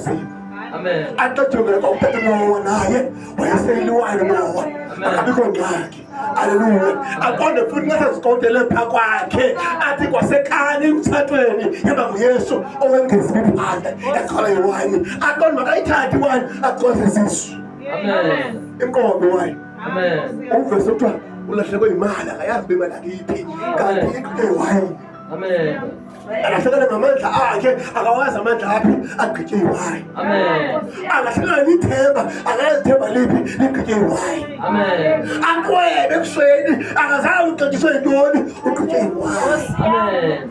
kaZimu. Axejongele kwakutata uNowa naye wayeseyiliwayo uNowa akabikho ngxaki. Aleluya. Aqonde futhi ngasezikotele pha kwakhe athi kwasekani emtshatweni yaba nguYesu owengeza ibiphandle yaqala iwayini. Aqonde makayithathe iwayini agcwalise isisu. Amen. Imqondo iwayini. Amen. Uvese kuthiwa ulahlekwe yimali akayazi uba imali akiphi kanti iqe iwayini. Amen. Alahlekele ngamandla akhe akawazi amandla aphi agqitye iwayini. Amen. Alahlekele lithemba akayazi ithemba liphi ligqitye iwayini. Amen. Akwebe ekuseni akazange ugqityiswe yintoni ugqitye iwayini. Amen.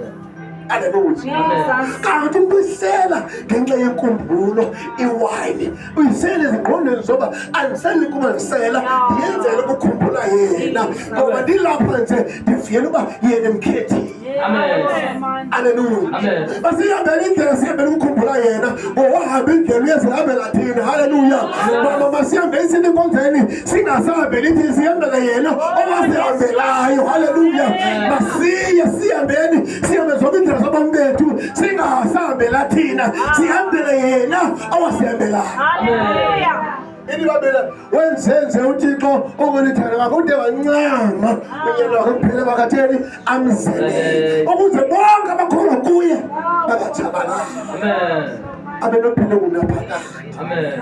Aleluya. Amen. Kanti ubuyisela ngenxa yenkumbulo iwayini uyisele ezingqondweni zoba andiseli kuba ndisela ndiyenzele ukukhumbula yena ngoba ndilapha nje ndivuyela uba yena mkhethile. Amen. Aleluya. Amen. Masihambele indlela sihambele ukukhumbula yena ngowahamba indlela uyezihambela thina. Haleluya. Mama masihambe isini enkonzweni singasahambeli thina sihambele yena owasihambelayo. Haleluya. Masiye sihambeni sihambe zonke indlela zobomi bethu singasahambela thina sihambele yena owasihambelayo. Hallelujah. Inibabele wenzenze uThixo okunithanda ngakho ude wancama unyana wakhe kuphela makatheni amzele ukuze bonke abakholwa kuye bangatshabalali Amen. abe nophile kunaphakade. Amen.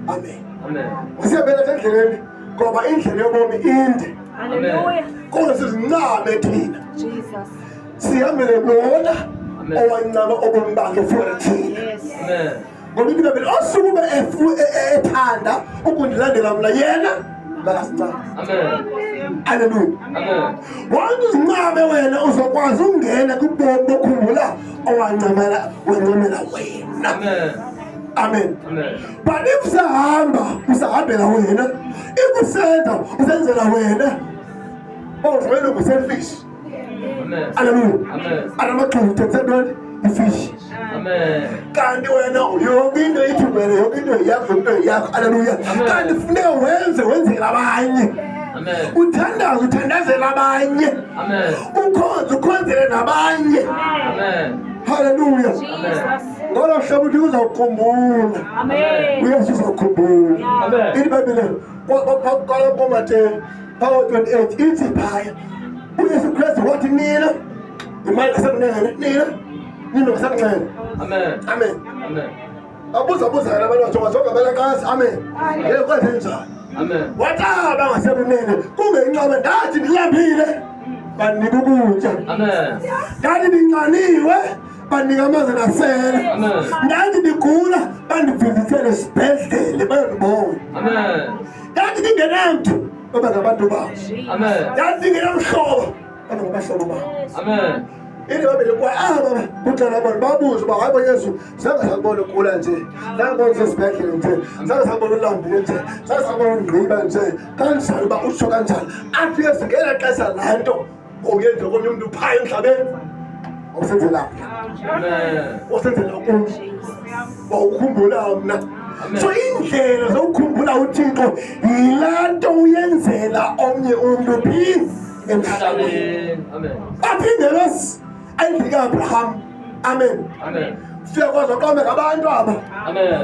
Amen. Amen. Masihambele endleleni ngoba indlela yobomi inde Hallelujah. kodwa sizincame thina Jesus. sihambele lona Amen. owancama obomi bakhe for thina. Yes. Amen. Ngoba ibhayibheli osukube ethanda ukundilandela mna yena makasincame. Amen. Haleluya. Amen. Wonke uzincame wena uzokwazi ukungena kubomi bokhumbula owancamela wencamela wena. Amen. Amen. Amen. But if usahamba usahambela wena, if usenza usenzela wena, ozwele ubuselfish. Amen. Haleluya. Amen. Anamaxulu uthethe ntoni? Ifish. Amen. Kanti wena yonke into ithi wena yonke into yakho yonke into yakho. Haleluya. Amen. Kanti funeka wenze wenzele abanye. Amen. Uthandaze uthandazele abanye. Amen. Ukhonze ukhonzele nabanye. Amen. Haleluya. Jesus. Ngolo hlobo uthi uzawukhumbula. Amen. uYesu uzawukhumbula. Amen. Ithi iBhayibhile kwala koMateyu phawo 28 ithi phaya uYesu Kristu wathi nina imali ngasekunene nina nina ngasekunene. Amen. Amen. Amen. Abuza buzana abantu bajonga jonga belaqasi. Amen. Yebo kwenze njani? Amen. Wathi aba ngasekunene kungenxa ndathi ndilambile bandinika ukutya. Amen. Ndathi ndinxaniwe bandinika amanzi ndasela. Amen. Ndathi ndigula bandivizithele esibhedlele bayondibona. Amen. Ndathi ndingenamntu baba ngabantu bam. Amen. Ndathi ndingenamhlobo baba ngabahlobo bam. Amen. Into babele kwa aba kuxela abantu babuze uba hayi bo Yesu zange sakubona ugula nje zange kubona usesibhedlele nje zange sakubona ulambile nje zange sakubona ungqiba nje kanjani uba utsho kanjani athi Yesu ngela xesha laa nto uyenze komnye umntu phaa emhlabeni awusenzela mna Amen. wasenzela kum wawukhumbula mna. So indlela zokukhumbula uThixo yilaa nto uyenzela omnye umntu phi emhlabeni. Amen. Aphi ingelosi endlini kaAbraham. Amen. Amen. Fika kwazo qome ngabantu aba. Amen.